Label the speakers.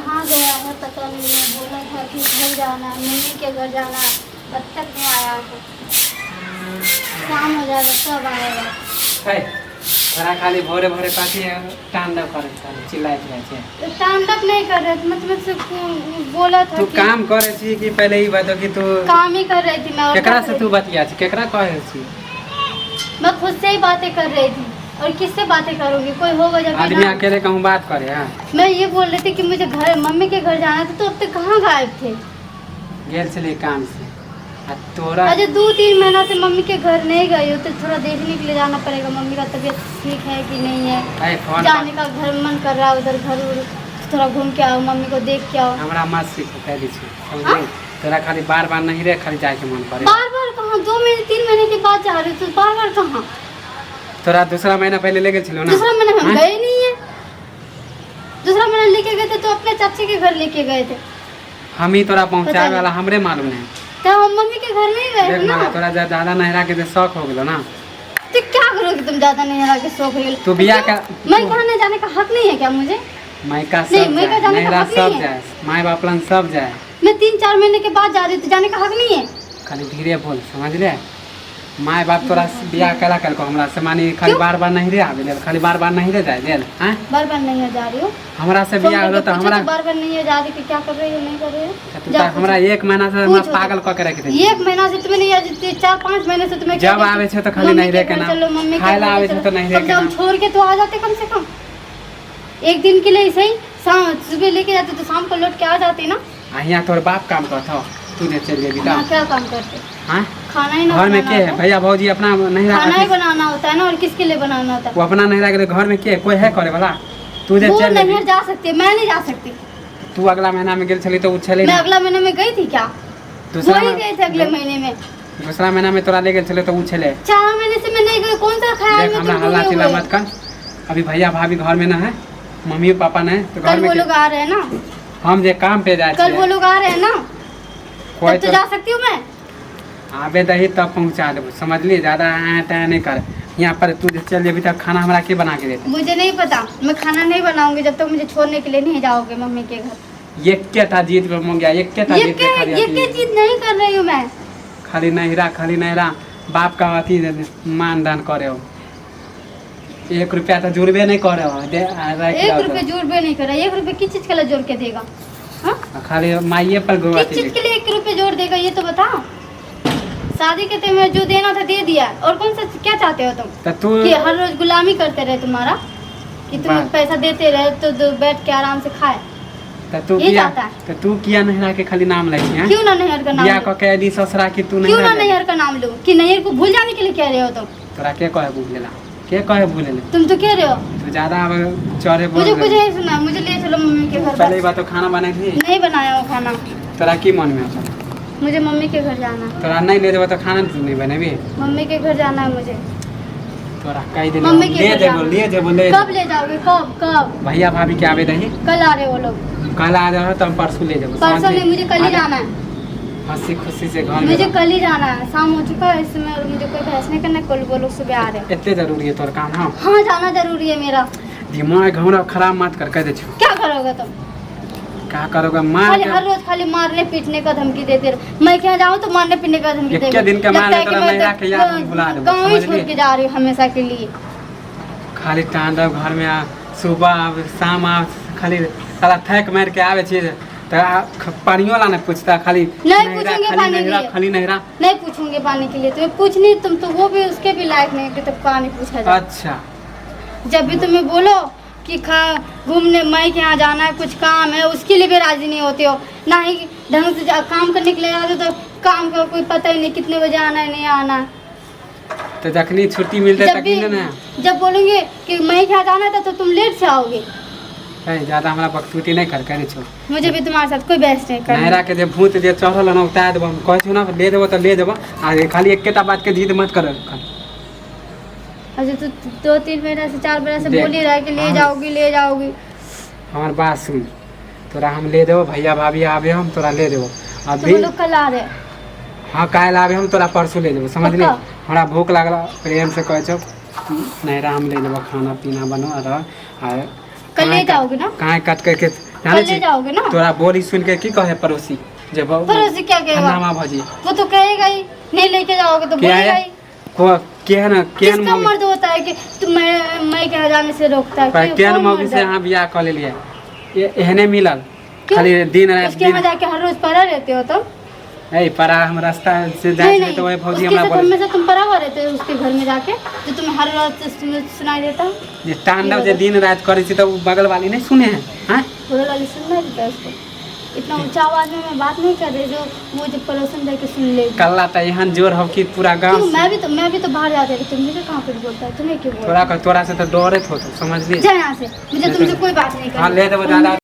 Speaker 1: कहाँ गया है पता नहीं है। बोला था कि घर जाना है, मम्मी के घर जाना है, अब तक नहीं आया है। शाम हो जाएगा तब आएगा।
Speaker 2: है तोरा खाली भोरे भोरे कथी तांडव करै छै, चिल्लाइत रहै छै।
Speaker 1: तो तांडव नहीं कर रहे थे, मतलब से बोला था
Speaker 2: तू
Speaker 1: कि
Speaker 2: काम करै छी कि पहिले ई बतो कि तू
Speaker 1: काम ही कर रही थी मैं और
Speaker 2: केकरा
Speaker 1: क्या
Speaker 2: से
Speaker 1: कर
Speaker 2: तू बतिया छी, केकरा कहै छी?
Speaker 1: रही थी? मैं खुद से ही बातें कर रही थी और किससे बातें करूंगी, कोई होगा जब
Speaker 2: आदमी
Speaker 1: ना।
Speaker 2: अकेले कहूँ बात करे? हाँ।
Speaker 1: मैं ये बोल रही थी कि मुझे घर मम्मी के घर जाना था, तो अब तक कहाँ गायब थे?
Speaker 2: गेल छलियै काम से आ तोरा
Speaker 1: अच्छा 2-3 महीना से मम्मी के घर नहीं गई हो, तो थोड़ा देखने के लिए जाना पड़ेगा, मम्मी का तबीयत ठीक है कि नहीं है।
Speaker 2: है फोन
Speaker 1: जाने का घर मन कर रहा है, उधर घर उर थोड़ा घूम के आओ, मम्मी को देख के आओ।
Speaker 2: हमरा मत सीखो, कह दै छी, समझली? तोरा खाली बार बार नहीं रे खाली जाके मन करे।
Speaker 1: बार बार कहाँ, 2 महीने 3 महीने के बाद जा रहे हो, तो बार बार कहाँ?
Speaker 2: तोरा दूसरा महीना पहले ले गेल छलो ना?
Speaker 1: दूसरा महीना हम
Speaker 2: हाँ?
Speaker 1: गए नहीं है। दूसरा महीना लेके गए थे तो अपने चाची के घर लेके गए थे।
Speaker 2: हम ही तोरा पहुँचावे
Speaker 1: पता
Speaker 2: वाला हमरे मालूम नहीं।
Speaker 1: तो हम मम्मी के घर नहीं गए
Speaker 2: देख
Speaker 1: थे ना।
Speaker 2: माना तोरा ज्यादा नहरा के जे शौक हो गेलो ना।
Speaker 1: तो क्या करोगे तुम ज्यादा नहरा के शौक हो गेलो?
Speaker 2: तू बियाह
Speaker 1: क्यों?
Speaker 2: का-
Speaker 1: मैं कहाँ नहीं जाने का हक नहीं है क्या मुझे?
Speaker 2: मायका
Speaker 1: नहीं,
Speaker 2: सब
Speaker 1: मायका
Speaker 2: जाए,
Speaker 1: जाने का
Speaker 2: नहरा
Speaker 1: हक
Speaker 2: सब
Speaker 1: नहीं है।
Speaker 2: जाए, माय बाप लन सब जाए।
Speaker 1: मैं 3-4 महीने के बाद जा रही हूँ तो जाने का हक नहीं है?
Speaker 2: खाली धीरे बोल, समझ ले? माय बाप तोरा बियाह केला कल को हमरा से मानी खाली
Speaker 1: क्यों?
Speaker 2: बार बार नहीं रे आवे लेल, खाली बार बार नहीं रे जाए लेल। हाँ
Speaker 1: बार बार नहीं जा रही हूँ।
Speaker 2: हमरा से
Speaker 1: फोन
Speaker 2: बियाह होलो
Speaker 1: करके
Speaker 2: तो
Speaker 1: पूछो
Speaker 2: हमरा
Speaker 1: तो बार बार नहीं जा रही कि क्या कर रही हो नहीं कर रही हो।
Speaker 2: तू
Speaker 1: जा
Speaker 2: तो हमरा
Speaker 1: पूछो।
Speaker 2: 1 महीना से
Speaker 1: पूछो।
Speaker 2: पागल कऽ के रख देली।
Speaker 1: 1 महीना से तुम्हें नहीं आ जाती, 4-5 महीने से तुम्हें
Speaker 2: जब
Speaker 1: क्या
Speaker 2: आवे छे तो खाली
Speaker 1: मम्मी
Speaker 2: नहीं रे
Speaker 1: के
Speaker 2: के
Speaker 1: घर
Speaker 2: नाम।
Speaker 1: चलो, मम्मी के
Speaker 2: खाए ला
Speaker 1: घर
Speaker 2: आवे छे
Speaker 1: चलो।
Speaker 2: तो नहीं रे
Speaker 1: कम
Speaker 2: के
Speaker 1: से कम
Speaker 2: नाम।
Speaker 1: छोड़ के तो आ जाते, कम से कम एक दिन के लिए सही, शाम सुबह लेके जाते तो शाम को लौट के आ जाते ना।
Speaker 2: आ हियाँ तोहर बाप काम करत हो, तू जे चल जेबी
Speaker 1: हाँ,
Speaker 2: त
Speaker 1: क्या काम करते?
Speaker 2: हाँ?
Speaker 1: खाना ही ना
Speaker 2: घर में
Speaker 1: बनाना
Speaker 2: के है?
Speaker 1: होता है।
Speaker 2: भैया भौजी अपना नहीं
Speaker 1: खाना ही बनाना होता है ना, और किसके लिए बनाना होता है?
Speaker 2: वो अपना नहीं रह घर में के कोई है करे वाला? तू जे
Speaker 1: वो
Speaker 2: चल जेबी।
Speaker 1: नैहर जा सकती है, मैं नहीं जा सकती।
Speaker 2: तू अगला महीना में गेल छली तो उ छले
Speaker 1: मैं
Speaker 2: ना।
Speaker 1: अगला महीने में गई थी क्या?
Speaker 2: दूसरा
Speaker 1: वही गए थे अगले महीने में।
Speaker 2: दूसरा महीना में तोरा ले गेल छले तो उ छले।
Speaker 1: 4 महीने से मैं नहीं गई, कौन सा ख्याल
Speaker 2: देख
Speaker 1: में
Speaker 2: हमरा
Speaker 1: तुम
Speaker 2: हल्ला
Speaker 1: डूबे
Speaker 2: चिल्ला
Speaker 1: हुए हो?
Speaker 2: मत कर। अभी भैया भाभी घर में ना है, मम्मी पापा ना है, तो घर
Speaker 1: कल
Speaker 2: में
Speaker 1: वो
Speaker 2: के-
Speaker 1: लोग आ रहे हैं ना।
Speaker 2: हम जे काम पे जाए
Speaker 1: कल
Speaker 2: छियै,
Speaker 1: वो लोग आ रहे हैं ना,
Speaker 2: कोई
Speaker 1: तब तो
Speaker 2: तो
Speaker 1: जा सकती हूँ मैं।
Speaker 2: आबे दही तब पहुँचा देबो, समझली? ज्यादा आए ताए नहीं कर। यहाँ पर तू जे चल जेबी तब खाना हमरा के बना के देते?
Speaker 1: मुझे नहीं पता, मैं खाना नहीं बनाऊंगी जब तक मुझे छोड़ने के लिए नहीं जाओगे मम्मी के घर।
Speaker 2: एके टा जीत पे मंग गया, एके टा
Speaker 1: ये
Speaker 2: जीत पे
Speaker 1: के
Speaker 2: खाली
Speaker 1: ये
Speaker 2: अथी।
Speaker 1: के चीज नहीं कर रही हूँ मैं।
Speaker 2: खाली नहिरा, खाली नहिरा, बाप का अथी मान दान करे हो। 1 रुपया तो जुड़बे नहीं करे हो, दे, आ, राखि
Speaker 1: 1
Speaker 2: लाओ
Speaker 1: रुपये
Speaker 2: तो।
Speaker 1: जुड़बे नहीं करे, 1 रुपये किस चीज के लिए जोड़ के देगा? हाँ?
Speaker 2: आ, खाली माइये पर गोवा
Speaker 1: किस चीज के लिए 1 रुपये जोड़ देगा ये तो बताओ। शादी के टाइम में जो देना था दे दिया, और कौन सा क्या चाहते हो तुम?
Speaker 2: तो तू
Speaker 1: कि हर रोज गुलामी करते रहे तुम्हारा, कि तुम
Speaker 2: बात।
Speaker 1: पैसा देते रहे तो बैठ के आराम से खाए।
Speaker 2: तो तू
Speaker 1: ये
Speaker 2: किया
Speaker 1: चाहता है।
Speaker 2: तो तू किया नहिरा के खाली नाम लै छी, हाँ?
Speaker 1: क्यों ना नैहर का नाम
Speaker 2: बियाह
Speaker 1: लूं?
Speaker 2: कऽ के एली ससुरा की तू
Speaker 1: क्यों
Speaker 2: नहिरा
Speaker 1: ना
Speaker 2: जाबी?
Speaker 1: नैहर का नाम लूं? कि नैहर को भूल जाने के लिए कह रहे हो तुम?
Speaker 2: तोरा के कहे भूलेला? के कहे भूलेला?
Speaker 1: तुम तो कह रहे हो।
Speaker 2: तू ज्यादा अब चढ़े बोल
Speaker 1: मुझे
Speaker 2: रहे
Speaker 1: कुछ
Speaker 2: हो।
Speaker 1: नहीं सुना, मुझे ले चलो मम्मी के घर।
Speaker 2: पहले ही बात तो खाना बनाई थी?
Speaker 1: नहीं बनाया हो खाना।
Speaker 2: तोरा की मन में हो?
Speaker 1: मुझे मम्मी के घर जाना है।
Speaker 2: तोरा नहीं ले जेबो तो खाना तू नहीं बनेबी?
Speaker 1: मम्मी के घर जाना है मुझे।
Speaker 2: तोरा कह देली
Speaker 1: मम्मी के
Speaker 2: ले
Speaker 1: घर
Speaker 2: जेबो,
Speaker 1: जाना।
Speaker 2: ले जेबो, ले
Speaker 1: कब ले जाओगे? कब कब?
Speaker 2: भैया भाभी के आवे दही।
Speaker 1: कल आ रहे वो लोग।
Speaker 2: कल आ जाओ तो हम परसों ले जेबो,
Speaker 1: परसों
Speaker 2: समझली?
Speaker 1: नहीं, मुझे कल ही
Speaker 2: आ जा।
Speaker 1: जाना है।
Speaker 2: हंसी खुशी से घर में
Speaker 1: मुझे
Speaker 2: रह।
Speaker 1: कल ही जाना है, शाम हो चुका है इसमें, और मुझे कोई बहस नहीं करना। कल वो लोग सुबह आ रहे हैं।
Speaker 2: इतने जरूरी है तोर काम? हाँ।
Speaker 1: हाँ जाना जरूरी है मेरा।
Speaker 2: दिमाग हमरा खराब मत कर, कह दे छु।
Speaker 1: क्या करोगे तुम?
Speaker 2: क्या करोगे? मार
Speaker 1: खाली
Speaker 2: के
Speaker 1: हर रोज खाली मारने पीटने का धमकी देते रहो। मैं क्या जाऊँ तो मारने पीटने का धमकी
Speaker 2: एक्के
Speaker 1: देते
Speaker 2: दिन के
Speaker 1: लगता
Speaker 2: मारने
Speaker 1: है कि
Speaker 2: तोरा
Speaker 1: मैं
Speaker 2: नैहरा
Speaker 1: तो
Speaker 2: के याद हम भुला देबो,
Speaker 1: गाँव ही
Speaker 2: समझली?
Speaker 1: छोड़ के जा रही हूँ हमेशा के लिए।
Speaker 2: खाली तांडव घर में आ, सुबह आब शाम आब, खाली साला थैक मार के आवे छी तो पानियो ला नहीं पूछता, खाली
Speaker 1: नहीं
Speaker 2: नैहरा,
Speaker 1: पूछेंगे
Speaker 2: खाली
Speaker 1: पानी
Speaker 2: नैहरा,
Speaker 1: के लिए।
Speaker 2: खाली नैहरा।
Speaker 1: नहीं पूछूंगे पानी के लिए तुम्हें, पूछ नहीं तुम तो वो भी उसके भी लायक नहीं कि तुम पानी पूछा जाए।
Speaker 2: अच्छा।
Speaker 1: जब भी तुम्हें बोलो कि खा घूमने माई के यहाँ जाना है, कुछ काम है, उसके लिए भी राजी नहीं होते हो। ना ही ढंग से काम करने के लिए आते हो तो काम का कोई पता ही नहीं कितने बजे आना है नहीं आना है।
Speaker 2: तो जखनी छुट्टी मिलते
Speaker 1: जब
Speaker 2: तखनी
Speaker 1: भी
Speaker 2: ना।
Speaker 1: जब बोलेंगे कि माई के यहाँ जाना था तो तुम लेट से आओगे।
Speaker 2: है ज्यादा हमरा बकतूती नहीं कर, करे छो।
Speaker 1: मुझे भी तुम्हारे साथ कोई बहस नहीं करनी।
Speaker 2: नैहरा के जे भूत जे चढ़ल न उतार देबो, हम कहै छौ ना ले देबो तो ले देबो, आ खाली एकेटा बात के जिद मत कर।
Speaker 1: अच्छा तो 2-3 महीना से 4 महीना से
Speaker 2: देख,
Speaker 1: बोल ही रहा है कि ले
Speaker 2: हाँ।
Speaker 1: जाओगी ले जाओगी।
Speaker 2: हमार बात सुन, तोरा हम ले देबो, भैया भाभी आबे हम तोरा ले देबो।
Speaker 1: तो
Speaker 2: अभी
Speaker 1: वो लोग कल आ रहे हैं।
Speaker 2: हाँ काल्हि आबे हम तोरा परसों ले जेबो, समझली?
Speaker 1: पक्का?
Speaker 2: हमरा भूख लागल, प्रेम से कहै छौ नैहरा हम ले जेबो, खाना पीना बनो आ रह, आ
Speaker 1: कल ले जाओगे ना?
Speaker 2: कहाँ काट करके
Speaker 1: कल ले जाओगे ना?
Speaker 2: तोरा बोली सुन के की कहे पड़ोसी जे
Speaker 1: पड़ोसी क्या कहेगा?
Speaker 2: नामा भौजी
Speaker 1: वो तो कहेगा ही, नहीं लेके जाओगे तो
Speaker 2: क्या
Speaker 1: बोलेगा
Speaker 2: है
Speaker 1: ही।
Speaker 2: को केहन केहन
Speaker 1: किसका मर्द होता है कि तुम मैं के जाने से रोकता है?
Speaker 2: केहन
Speaker 1: कौन
Speaker 2: मौगी
Speaker 1: मर्द
Speaker 2: से
Speaker 1: है?
Speaker 2: अहाँ बियाह कऽ लेलियै, एहने मिलल?
Speaker 1: क्यों?
Speaker 2: खाली दिन राति
Speaker 1: उसके यहाँ जाके हर रोज पड़ा रहते हो तुम?
Speaker 2: ए परा हम रास्ता से जाइ
Speaker 1: नहीं
Speaker 2: छियै
Speaker 1: नहीं
Speaker 2: तऽ ओहि भौजी
Speaker 1: उसके
Speaker 2: हमरा
Speaker 1: साथ
Speaker 2: बोले
Speaker 1: हमेशा तुम पड़ा हुआ रहते हो उसके घर में जाके, जो तुम्हें हर रोज सुनाई देता है?
Speaker 2: जे तांडव जे दिन राति करै छी तऽ ओ बगल वाली नहि सुने है? हाँ?
Speaker 1: बगल वाली सुन नहीं देता है उसको। इतना ऊंचा आवाज में मैं बात नहीं कर रही जो वो जो पड़ोसन जाके सुन लेगी।
Speaker 2: कल्ला तऽ एहन जोर हो कि पूरा गाँव।
Speaker 1: क्यों, मैं भी तो बाहर जाते रही, तुम मुझे कहाँ पर बोलता है? तुम्हें क्यों बोलता
Speaker 2: तोरा तोरा से तऽ डरैत होतो, समझली?
Speaker 1: है? जा यहाँ से, मुझे तुमसे कोई बात नहीं
Speaker 2: हाँ
Speaker 1: करनी।
Speaker 2: ले देबो दादा।